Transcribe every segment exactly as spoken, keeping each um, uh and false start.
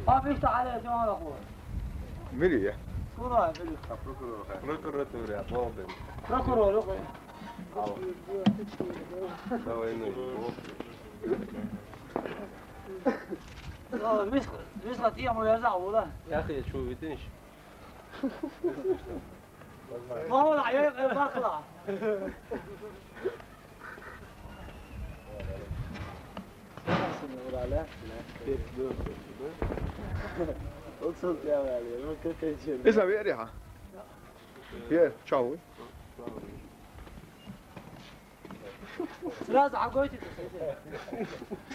ما في تعالى يا جماعة الأخوة. ملي. شو رايح ملي؟ Прокуратура, Бобин. Прокурор, أخوي. Давай, ну, Боб. والله، مش، مش قطيع ويرجع والله. يا أخي، شو بديش؟ ما هو العيال بخلع. اقصد يا غالي، ما كنت تجي. اسمع، في ريحة. في، تشاوي. لا، زعقويتي.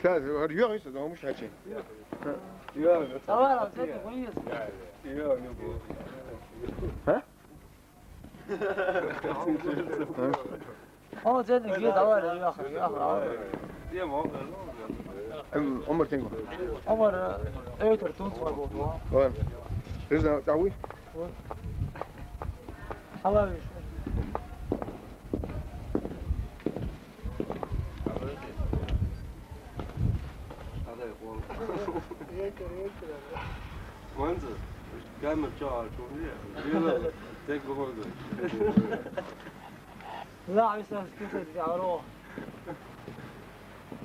كاز، يوغ يسد، هو مش هاتشي. يوغ. أولا، زيت كويس. يوغ، يوغ. ها؟ هو زين جديد، أولا، يا أخي، يا أخي، أولا. أم، عمر تنقل. عمر، آه، إيه، ترتون، تبغى تقول. وين؟ رزنا تعوي؟ وين؟ الله يعيش. هذا يقول. ينكر، ينكر. وانزل. كمل شغل، شو هي؟ يلا، تيك بهوزر. لا، عيسى، اسكت، يا روح.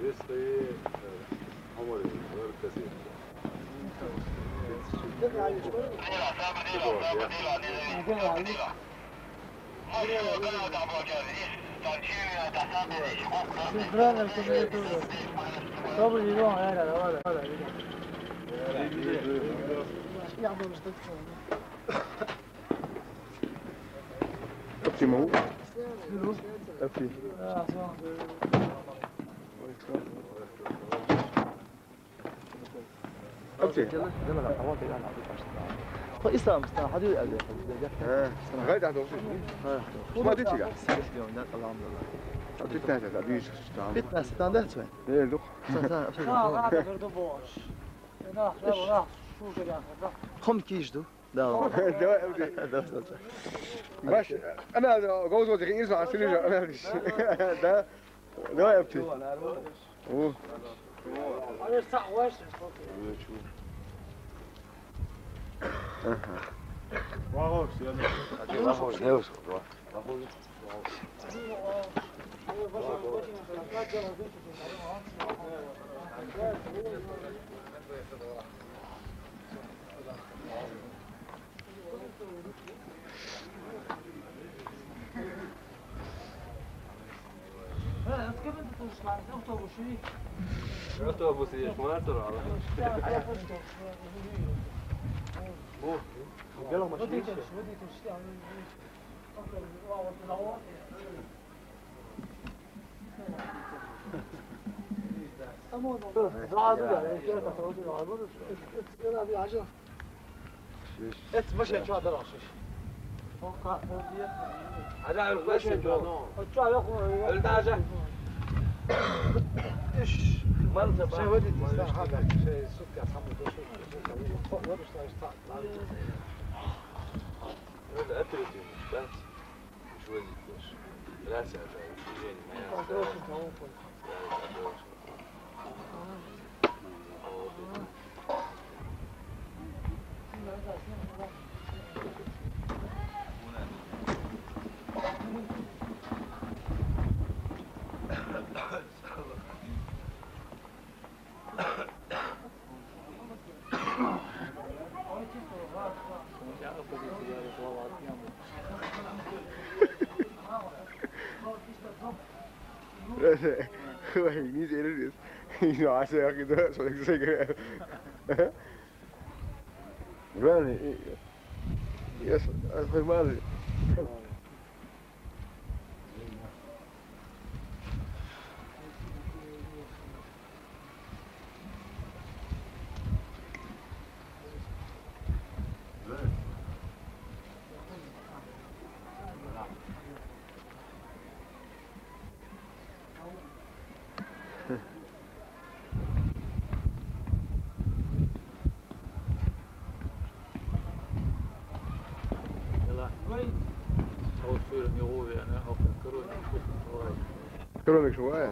رزقي، آه، عمري، غير كثير. أبتي مو؟ أبتي. أبتي. خو إسلام، إسلام، حد يقول أبي. آه. غايد هذا وصل. ما ديتي قاعد. الحمد لله. بيتنا هذا، بيش. بيتنا ستان ده توين. إيه، دوخ. ستان، ستان، أبشر. آه، هذا برضو بوش. لا، لا، لا، شو كده؟ خم كيش دو. لا. دواء أبدي. دواء أبدي. باش، أنا قوز وجهي إيزو على سرير، أنا أبدي. ده، دواء أبدي. أوه. أها. أوتوبوس يا شمال ترى. اتمشى شو هذا الرشيش. هذا القش. شو يا أخوي؟ الدعجة. إيش؟ ما أنت شو ودي تستاهل هذا؟ شيء سكر، حمد، سكر. هذا أتريتي، بس. مش ولي، بس. لا، سهل. جيني، ما يعرف. Wai, ni zai rere. Ina wasa ya ke da sauran sai ga. Gani, yes, akwai mali. يلا. كرونك شوية.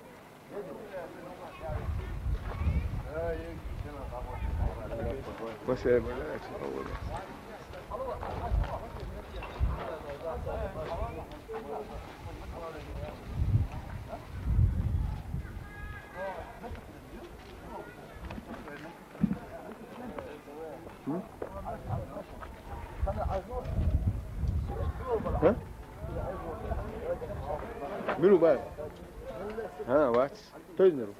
بس يا بلاش. ها؟ منو بقى؟ ها، واتس. تجنرو.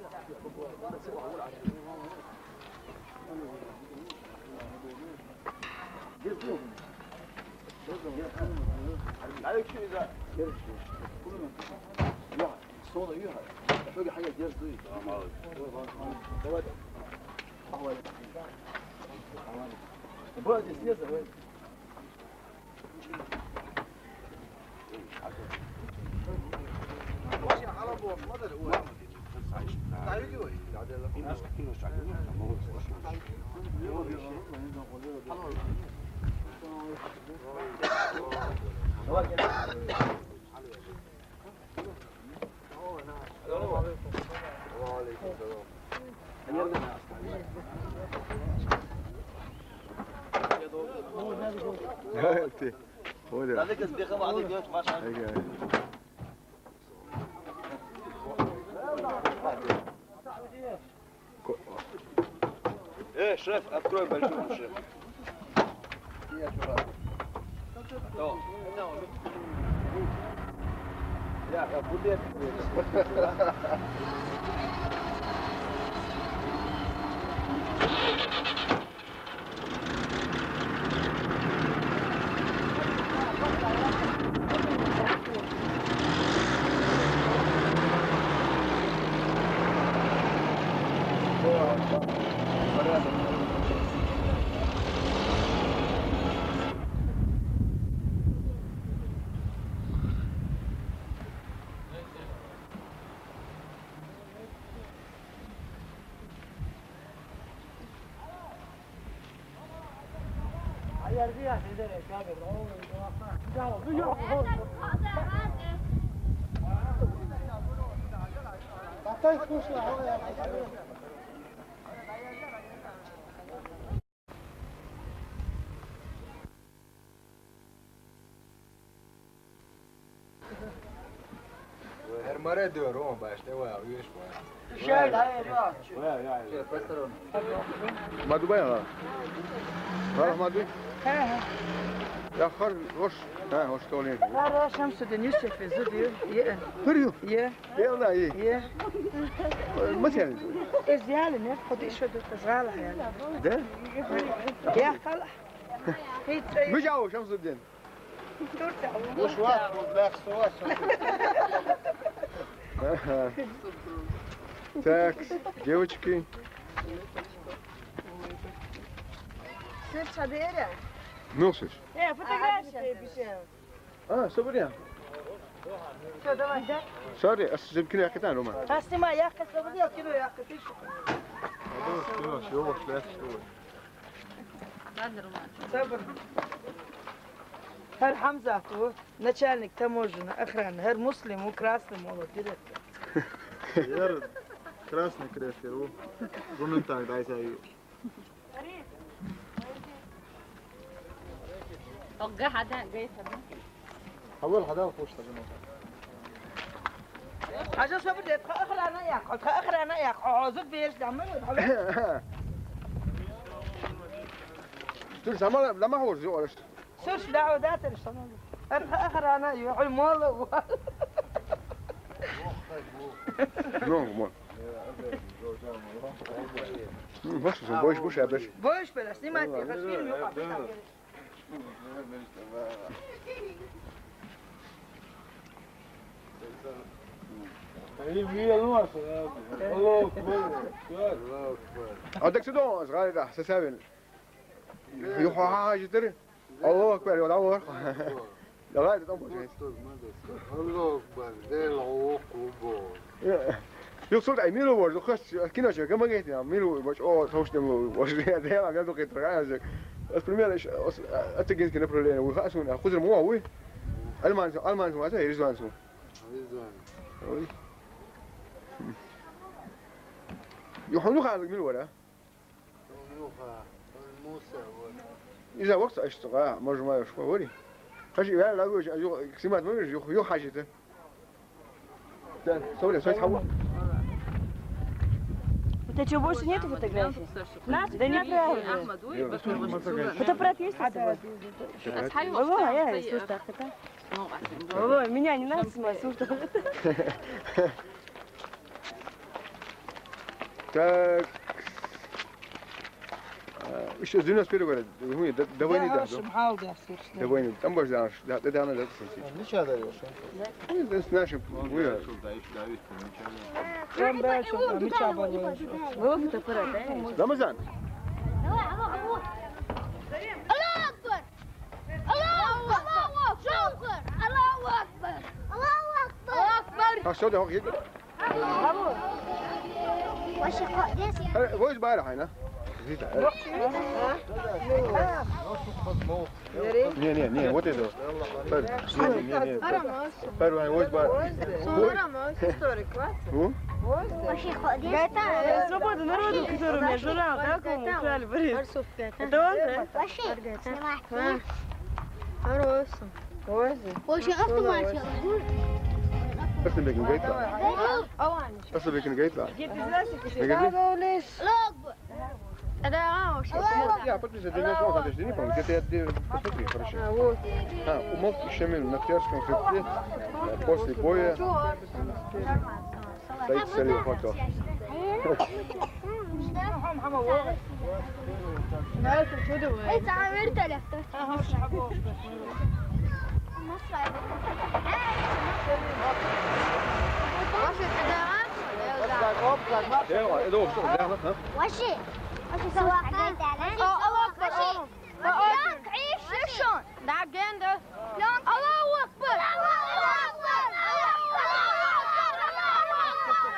هو ده. ايه شيف، اذكر بشوف شيف. يا يا بودي. Hermare diyor oğlum başta, vay abi, yürüyüş var. Şöyle, hayır, yok. Vay, vay, vay. Madu bay ha. Var Madu? He, he. Ya har hoş. Ha, hoş geldin. Har hoş, Şemsuddin Yusuf, Zudi. Ye. Hıryu. Ye. Ye ona iyi. Ye. Nasıl yani? Ez yani ne? Hadi iş oldu, kızgala yani. De? Ya, kal. Hiç. Mücao Şemsuddin. Ага. Так, девочки. Слышь, а дверь? Ну, слышь. Э, фотография. А, что время? Всё, давай. Sorry, а с-, с-, кина кита, Рома. А, снимай, я как раз кино, я как раз. Всё, всё, всё. Сабр. Гьар Гьамзат ву, начальник таможенной охраны, гьар Муслим ву, красный молот, директор. Яр красный крестер ву. Гументар дайсаю. Огга гьада гайсаду. Гьавал гьада хуш сагана. Хьажа, со бу де тха охрана яхь, тха охрана яхь, хьо зуд берш дама. Тур замала, дама хор зу орш. Сурш да ода тер шама. Тха охрана ю, хьул мола. Ну, мо. М, больше, больше, больше, больше. Больше, снимайте, я фильм, ну, Аллаху акбар. Адак сидон, гайда, сасавин. Юха хажитыр. Аллаху акбар, Аллаху акбар. Давай, там больше. Аллаху акбар, дел Аллаху акбар. Юхсул ай милу бор, юхас кино ча гама гайт, милу бор, о, тауш тем бор. Я дела, я духе трага. Ас пример, это гинский направление. Вы хасун, а хузр муа, вы. Алман, алман, это Ризван су. Ризван. Ой. Юхану хазг мил вара. Юха, Муса, вот. Иза вакс аштга, может, маю школа вари. Хаш ивар лагу, ю ксимат мамир, ю ю хажита. Да, сори, сори, хава. У тебя что, больше нету фотографий? Да неправда. Фотоаппарат есть у тебя? Было, я, слушай, так, так. Ой, меня не надо снимать, слушай. Так. Еще девяносто первый год. Ну, до, до войны, да, да. До войны. Там больше, да, да, да, да, да. Ничего, да, ещё. Ну, это с нашим, мы. Там дальше, там ничего было. Было бы такое, да? Рамазан. Аллаху акбар! Аллаху акбар! Аллаху акбар! Аллаху акбар! Аллаху акбар! А что ты, окей? Вообще, ходишь? Э, вот барах, айна. Не, не, не, вот это. Не, не, не, не. Первый, вот барах. Сорок историк, хватит. У? Вообще, ходишь? Свобода народу, который у меня журнал, как он украли, Борис? Это он, да? Вообще, снимать. Хорошо. Ой, ой. Вообще, автоматика. Ас набегин гайтла. Ас набегин гайтла. Аллаху акбар. Я подписываю, ты не смотришь, не помню, где-то я где-, посмотри, короче. А, вот. А, умолк Шамиль на Октябрьском хребте, э, после боя. Стоит в целевой фото. Вообще. Аллаху акбар! Аллаху акбар! Аллаху акбар!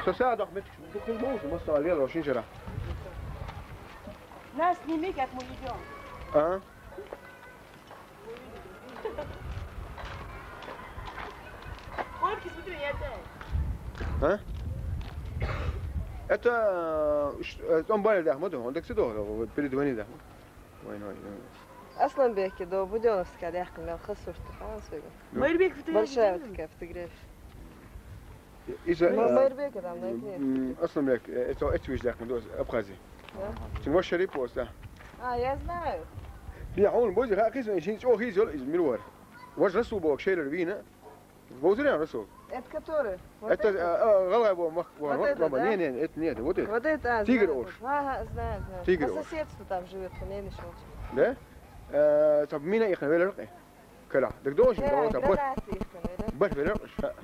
Сосадах мет духил муз, мастава лел рошин шера. Нас сними, как мы идём. А? Фотки смотри, я опять. А? Это, э, ш-, э, он баль, да, мы думаем, он так сюда, вот, перед вами, да. Ой, ой, ой. Асланбекке до Будённовская дяхкын мел хасурту, а, особенно. Ну. Майрбеков ты Большая видел? Вот такая фотография. Иза, Ма-, э, Майрбек, там, найди. М, Асланбек, э, это, это вижу, дяхкын, до Абхазии. Да? Тем более Шарипов, да. А, я знаю. Я, он, боже, ха, кис, он, син, о, хиз, из Милвар. Ваш Расул Бог, Шейрер, Вина. Бозря, Расул. Это который? Вот это, это? А, а, Галгай Бо, Мах-, Бо, Вот это, Бо, да? Не, не, это нет, вот это. Вот это, а, Тигр знаю. Ош. Ага, знаю, знаю. Тигр По Ош. Соседству там живёт, Хунейн Шолч. Да? Э, там мина их, наверное, Кара. Так должен, да, вот, а, бр-, бр-, бр-, бр-, бр-, Да.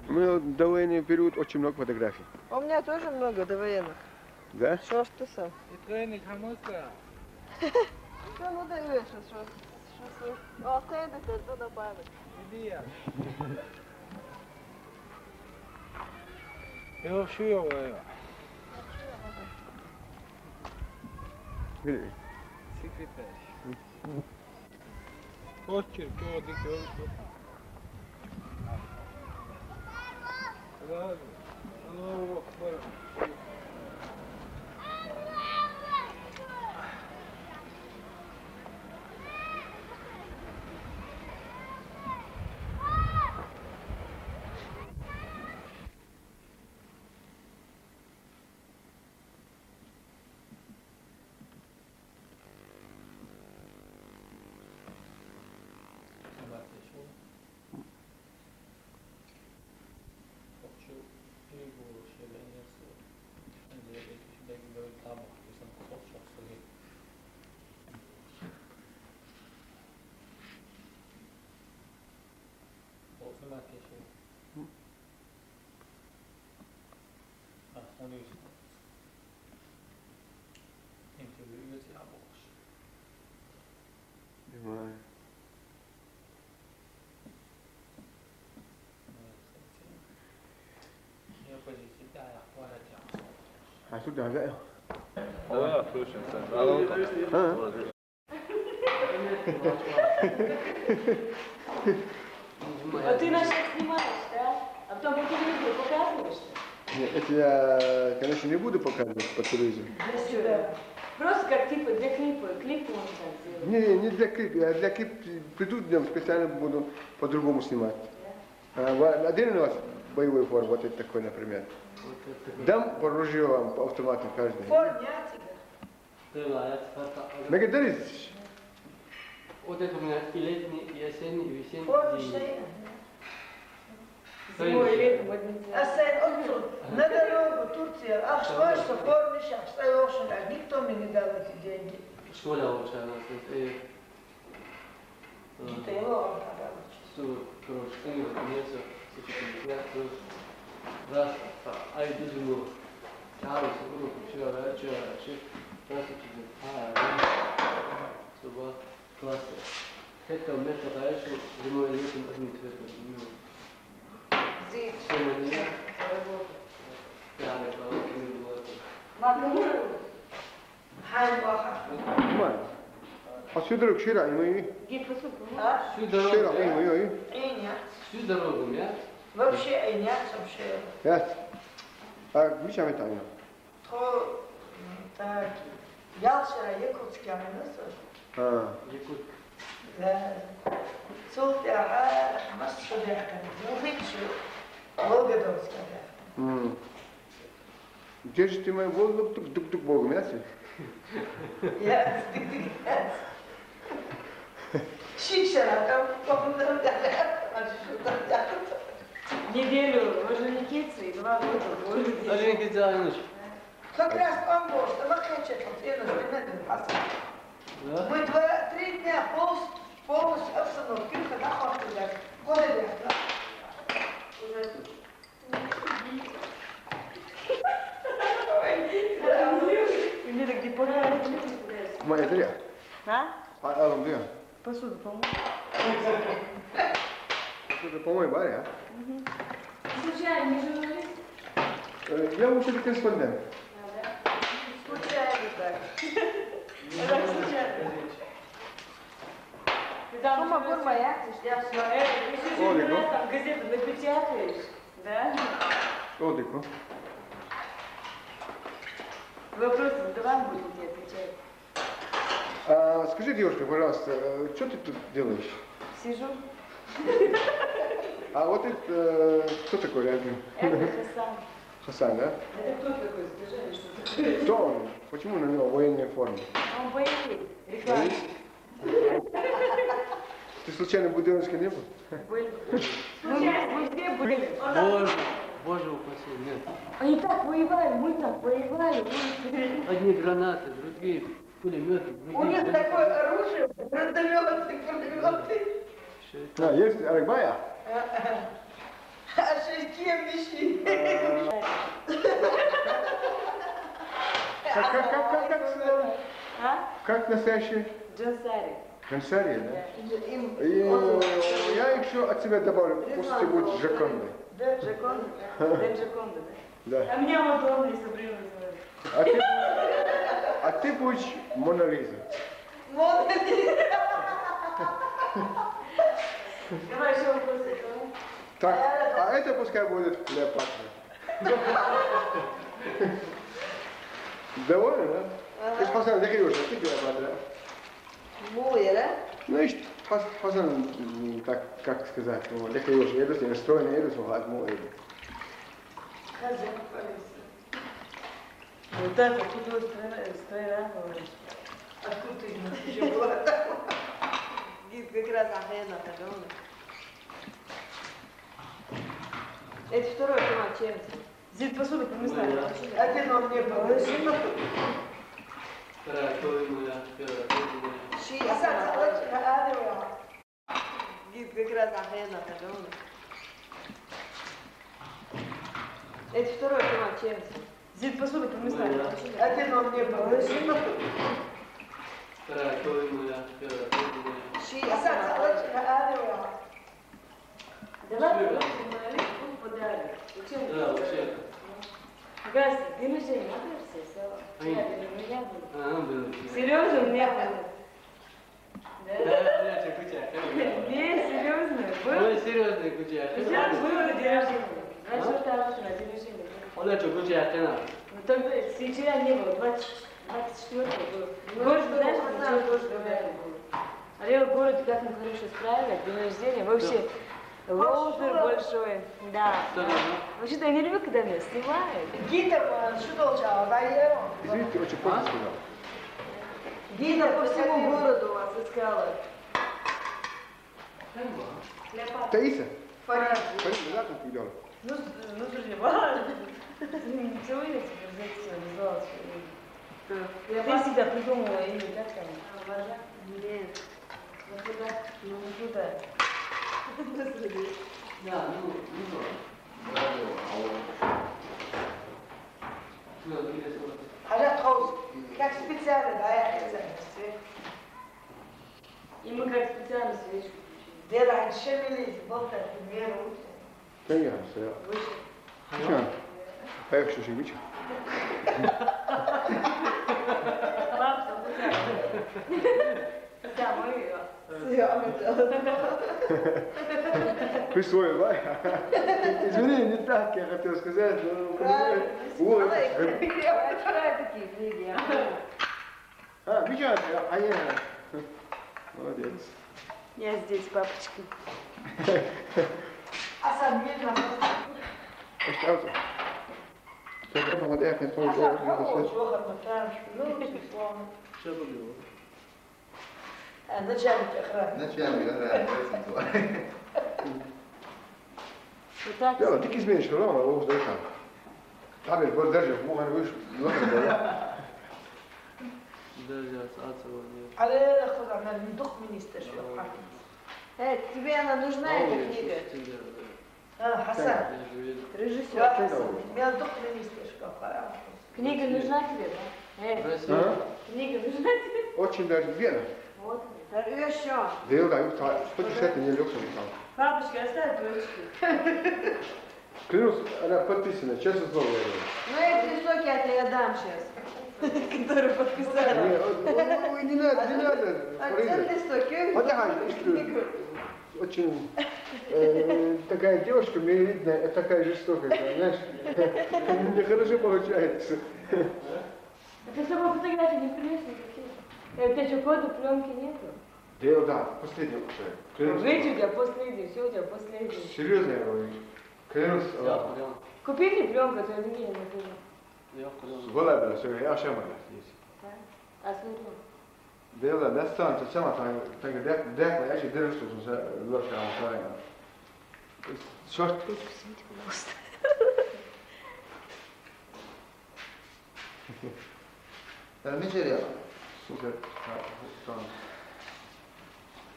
У меня довоенный период очень много фотографий. У меня тоже много довоенных. Да? Что ж ты сам? И тройник хамыска. Что, ну, да, э, что, что, что, что? О, ты, да, ты, да, да, память. Иди я. Yo, şu yok ya. Bilmiyorum. Секретарь. Почерк, о, дикий, о, дикий. Ладно. Аллаху Акбар. А сюда, да? Да, слушай, Сань, а ну-ка. А? А ты нас сейчас снимаешь, да? А потом по телевизору показываешь? Нет, это я, конечно, не буду показывать по телевизору. Для себя. Просто как типа для клипа. Клип можно так сделать. Не, не для клипа, я для клип приду днем, специально буду по-другому снимать. А, ва- Одену на вас боевую форму, вот это такой, например. Дам по ружье вам, по автомату каждый. Форма, я тебе. Мега дарить. Вот это у меня и летний, и осенний, и весенний. Форма И шея. Зимой и летом в одни дни. А сен отцу на дорогу Турция, а что, что форма, сейчас, что я, никто мне не дал эти деньги. Школа лучше у нас. Э, Где-то его он подал. Су, короче, снимать мясо, су, раз, а, ай, дужимо. Чару, су, короче, чара, чара, чи, раз, а, суба, класса. Это метод дальше, зимой и летом одним цветом. Ну, Зит. Все на меня. Работа. Да, да, да, вот, ну, вот. Мадам. Хай баха. Нормально. А сюда рук шира, и мы. Где посылка? А? Всю Шира, и дорогу, мы, и. Эйня. всю дорогу, я? Вообще эйня, вообще. Я. А, мы сами там. Тхо, так. Ялшира, якутский, а не слышал? А, Якут. Да. Султяха, Масудяха. Ну, видишь, Волгодонская. м. Держите мою голову, дук, дук, дук, Богом, я. Я. Шикшара, там, там, там, там. Неделю в Орджоникидзе и два года в Орджоникидзе. Орджоникидзе, Аныш. Как раз он был, что мы хотели, вот я на спине дым. Да? Мы два-три дня полз-, полностью обстановки, когда он туда. Года лет, да? Уже. И мне так депортировали. Моя зря. А? А, а, где? Посуду помыл. Что-то, по-моему, Варя, а? Случайно не журналист? Э, Я вообще корреспондент. Случайно так. Да, случайно. Ты там Шума живёшь? гурма, я? Я Э, если же Олег, у нас там газету напечатаешь, да? Что ты, ну? Вопросы задавай, будете отвечать. А, скажи, девушка, пожалуйста, что ты тут делаешь? Сижу. А вот это, э, кто такой рядом? Это Хасан. Хасан, да? Это кто такой? Скажи, что такое? Кто он? Почему на него военная форма? Он боевик. Реклама. Ты случайно в Буденновске не был? Были. Мы, мы все были. Боже, боже упаси, нет. Они так воевали, мы так воевали. Мы... Одни гранаты, другие пулеметы, У них другие... такое оружие, гранатометы, пулеметы. Всё это А, есть Аракбая? А шестьдесят. Как, как, как, как, как, э, А? как настоящий? Джансари. Гансари, да? Им И я еще от себя добавлю, пусть ты будешь Джокондой. Да, Джоконда. Да, Джоконда, да? Да. А меня Мадонна и Сабрина называют. А ты, а ты будешь Мона Лиза. Мона Лиза. Давай еще вопросы, давай. Так, а это пускай будет Клеопатра. Довольно, да? Ты спасал, да, Кирюша, ты Клеопатра. Муэра. Ну, и что, пас- пасан, м, так, как сказать, ну, для Кирюши, я достаточно стройный, я достаточно, ну, это. Хозяин полиции. Вот так вот, тут вот стройная, стройная была. Откуда ты еще была? Гид как раз охрена, да? Это второй автомат, чем? Зит, посуду помыла. Один он не положил. Вторая, кто моя, первая, кто моя. Ши, а сам, а вот, а, а, Гид как раз охрена, да? Это второй автомат, чем? Зит, посуду принесла. Один он мне был. Хорошо, моя, хорошо, моя. Сейчас, Давай, короче, моя вещь, ну, подарок. Зачем? Да, вообще. Газ, ты же не нравишься, всё. Ай. Я говорю, ну, я буду. А, ну, блин. Серьёзно, мне было. Да? Да, да, я тебе куча. Не, серьёзно, был? Ой, серьёзно, куча. Сейчас было день рождения. А? Знаешь, что там на день рождения было? Оля, что, куча, я. Ну, тогда, сейчас не было, двадцать, двадцать четвёртого было. Ну, больше, что, знаешь, ничего больше не было. Алло, город, как мы хорошо справились, день рождения. Мы вообще лоуфер большой. Да. Что там, а? Вообще-то я не люблю, когда меня снимают. Гита, э, что долчала, да, я? Извините, очень поздно сказал. Гита по всему городу вас искала. Таиса? Фарид. Фарид, да, там идём? Ну, с-, ну, слушай, ладно. Целуй меня теперь, зайти, не знала, что я. Ты всегда придумывала имя, как там? А, Варя? Нет. Ну куда? Ну куда? Да, ну, ну, ну, а вот. Что, интересно? Хажат хаус. Как специально, да, я специально. И мы как специально свечку включили. Дера, шемились, болтать, не ручай. Конечно, я. Выше. Чё? Поехали, что, выше? Пап, там выше. Да, мы её. Присвоил, да? Извини, не так я хотел сказать, но... Правильно. Вот. Ой, я открываю такие книги, я А, видишь, а я. Молодец. Я здесь, папочка. А сам не знал. Что это? Что это? Помогает мне тоже. А сам, ну, чего, как мы там, ну, число. Что было? А, начальник охраны. Начальник охраны, очень плохо. Вот так. Дело, ты изменишь, ровно, вот, да, там. Там, вот, даже, вот, он вышел, вот, да. Даже от отца вот нет. Але худа, она не дух министр, что Э, тебе она нужна, эта книга? А, Хасан, режиссер. Хасан, меня дух министр, что пора. Книга нужна тебе, да? Э, Россия. А? Книга нужна тебе? Очень даже, где она? Вот. Да, её ещё. Да, да, да, хочешь это, не лёг, там. Папочка, оставь дочки. Клянусь, она подписана, честное слово говорю. Ну, эти высокие, это я дам сейчас. Которые подписали. Не, ой, ой, ой, не надо, не надо, Фарида. Отдельный сок, я Вот такая, не очень, э, такая девушка, мне видно, э, такая жестокая, знаешь. Нехорошо получается. А ты с собой фотографии не принёс никакие? Э, у тебя что, фото, плёнки нету? Да, да, последний уже. Клянусь. Видите, у тебя последний, всё, у тебя последний. Серьёзно я говорю. Клянусь Аллахом. Купи мне плёнку, а то я другие не купила. Вала бля, всё, я ошибся здесь. Да? А смотри. Да, да, да, сам, ты сама там, так, так, так, я ещё держу, что за, за, за, за. Чёрт. Извините, пожалуйста. Э, Мичурин. Слушай, а, там.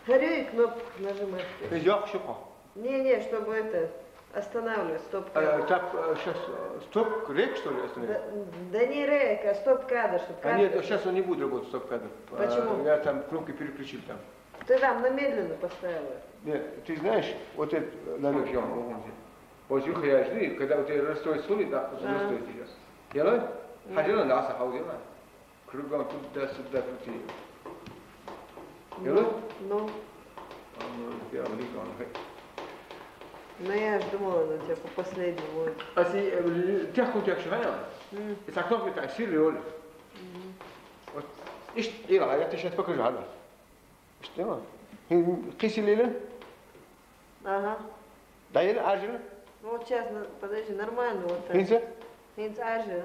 Горю и кнопку нажимать. Э, я хочу. Не, не, чтобы это, останавливать, стоп Э, кадр. Так, э, щас, э, стоп рек, что ли, остановить? Да, да не рек, а стоп кадр, чтобы А нет, кадр. Сейчас он не будет работать, стоп кадр. Почему? Э, я там кнопки переключил там. Ты там на медленно поставила. Нет, ты знаешь, вот это, э, намёк я могу. Вот их я жду, когда вот я расстроить сули, да, А. Расстроить её. Делай? Мгм. Хажина, да, сахал делай. Кругом туда-сюда крути. Ну, Делай? Ну. А, ну, я не знаю. Ну, я ж думала, она у тебя по последнему. А си, э, тяху, тяху, шагая. М. И так много так сильно, Оля. Мгм. Вот. Ишт, Ира, я тебе сейчас покажу, ладно? Ишт, Ира. Хи-, хи силили? Ага. Да, Ира, ажил? Ну, вот сейчас, ну, подожди, нормально вот так. Хинца? Хинца ажил.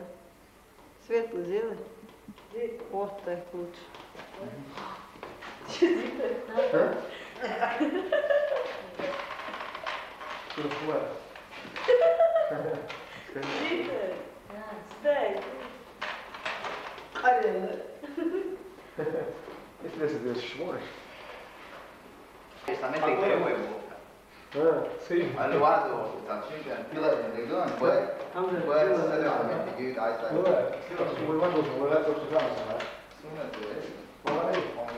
Светлый сделай. Вот так лучше. А? Что такое? Сдай. Арена. Если ты здесь шморишь. Тестамент и требуем. Sí. Al lugar de Tachinga, en fila de León, pues, pues, se le va a meter, ahí está. Bueno, muy buenos, muy buenos, muy buenos, ¿eh? Sí, no sé. Bueno, ahí.